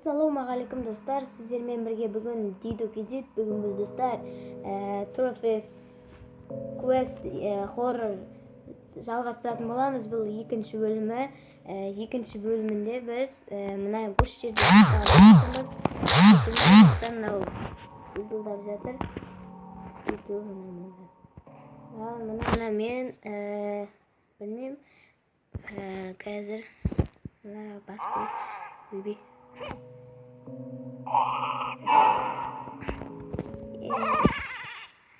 Ассалаумағалейкум, достар! Сіздермен бірге бүгін Дидо Кезет. Бүгін біз, достар, Trophies Quest Horror жалғастыратын боламыз. Бұл екінші бөлімі. Екінші бөлімінде біз мына осы жерде тоқтаған. Мынау ызылдап жатыр. Сөйтіп, мына, ал мына мен білмеймін, қазір мына басып қойып, ойбай.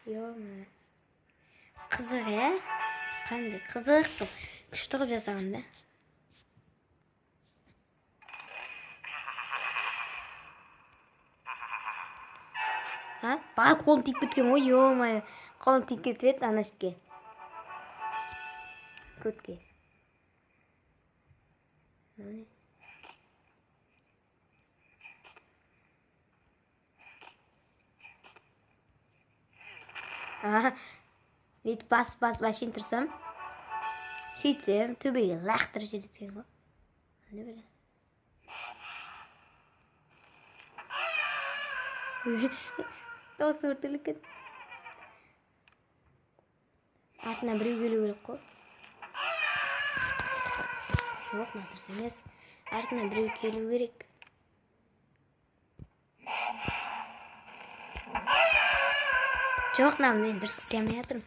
Ё, қызық, иә? Қандай қызық қылып, күшті қылып жасаған да. А, ба, қолым тиіп кеткен ғой, ё-моё. Қолым тиіп кетіп еді ана жерге. Көтке. Мынау не? А, бүйтіп басып басып әшейін тұрсам, сөйтсем төбеге лақтырып жібереді екен ғой. Не біле. Дауысы біртүрлі екен. Артынан біреу келу керек қой. Жоқ, мына дұрыс емес. Артынан біреу келу керек. Жоқ, мына мен дұрыс істей алмай жатырмын.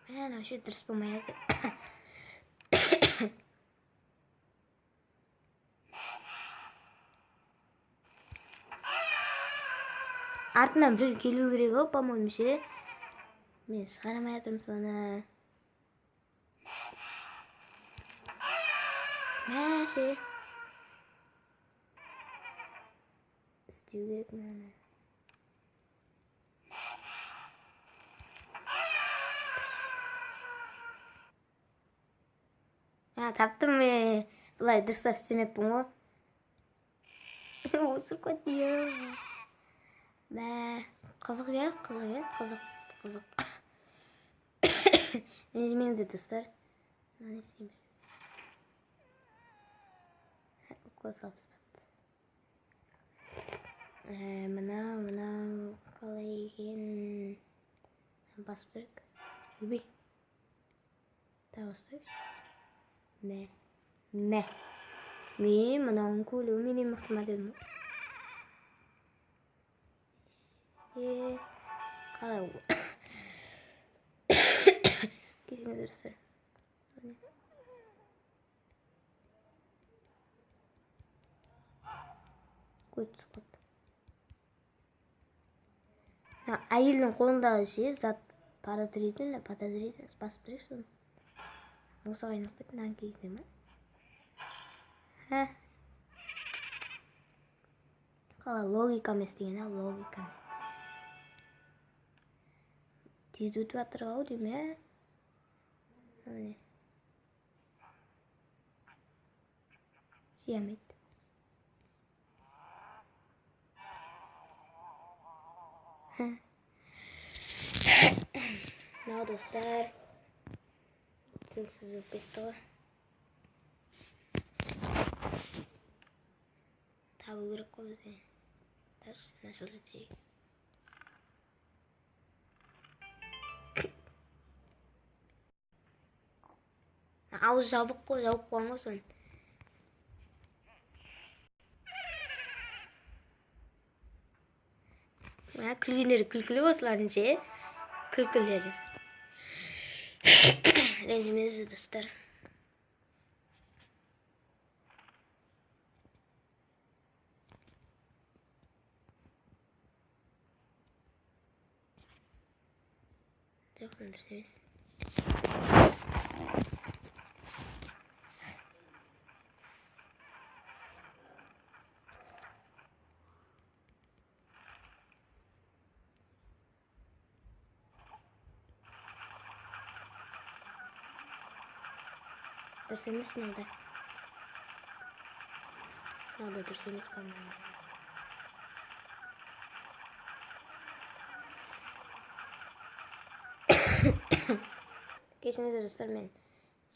Мә, мынау ше дұрыс болмай жатыр. Артынан біреу келу керек ау, по-моему, ше. Мен шығара алмай жатырмын соны. Мә, ше. Істеу керек мынаны. А, таптым мен. Былай дұрыстап істемеппін ғой. Осып кетті. Мә, қызық, иә, қызық, иә, қызық, қызық. Ренжімеңіздер, достар. Мынаны істейміз. Укол салып тастапты. Мынау қалай екен? Басып тұрайық. Ойбай. Тағы басып тұрайықшы. Мә. Мә. Мен мынауның көйлегі менен мықты ма дедім ғой. Қалай? Кешіріңіздер, достар. Көз түсіп қалды. Мына әйелдің қолындағы ше зат подозрительно, подозрительно. Басып тұрайықшы соны. Осы айналып кетті, мынаны кигізсе ма? Ха. Қалай логика емес деген, а, логика. Тез өтіп жатыр ау деймін, ә? Міне. Жей алмайды. Мынау, достар, түсініксіз болып кетті ғой. Табу керек қой бізге. Нашел жетейік. Ауыз жабық қой, жауып қойған ғой соны. Мә, күлгендері күлкілі осылардың ше. Күлкілері. Ренжімеңіздер, достар. Жоқ, мына дұрыс емес. Дұрыс емес мынау да. Мынау да дұрыс емес, по-моему. Кешіріңіздер, достар, мен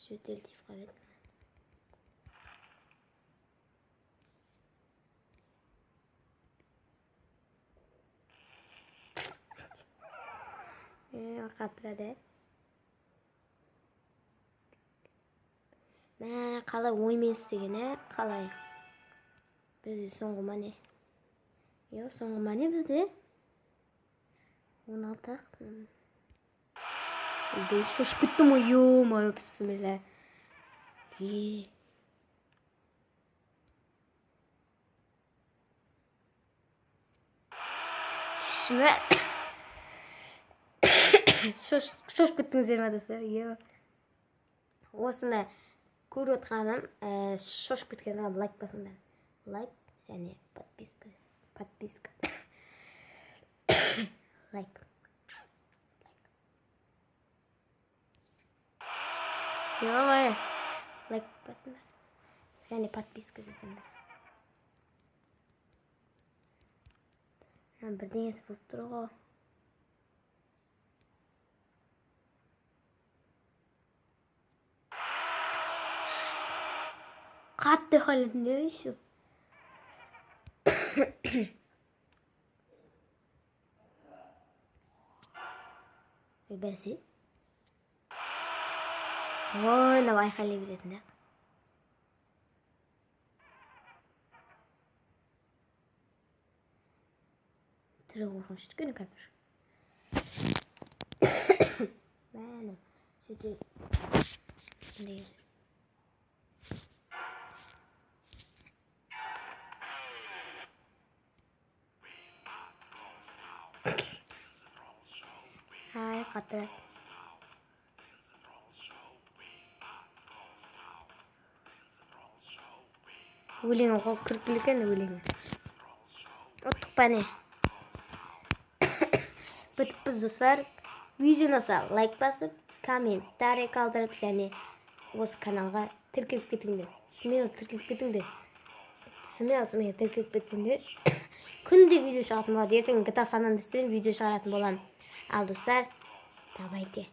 жөтел тиіп қалып едім. Қатырады. Мә, қалай оймен істеген, ә? Қалай? Бізде соңғы ма не? Жоқ, соңғы ма не бізде? 16 ақ. Ойбай, шошып кеттім ғой, ё-моё, бісміллә. Е. Шмә. Шошып кеттіңіздер ма, достар? Е. Осыны көріп отырған адам, шошып кеткен адам лайк басыңдар. Лайк және подписка. Подписка. Лайк. Ё-моё. Лайк басыңдар. Және подписка жасаңдар. Бірдеңесі болып тұр ғой. Қатты халінде еще. Бәсе. Ой, мынау айқайлай беретін, да. Түрі қорқынышты екен қазір. Мә, жөтел. Ай, қатты. Өлең оқып күлкілі екен өлеңі. Ұттық па не? Бітіппіз, достар. Видео ұнаса лайк басып, комментарий қалдырып және осы каналға тіркеліп кетіңдер. Смело тіркеліп кетіңдер. Смело, смело тіркеліп кетсеңдер. Күнде видео шығатын болады. Ертең GTA San Andreas'тен видео шығаратын боламын. Ал, достар, давайте.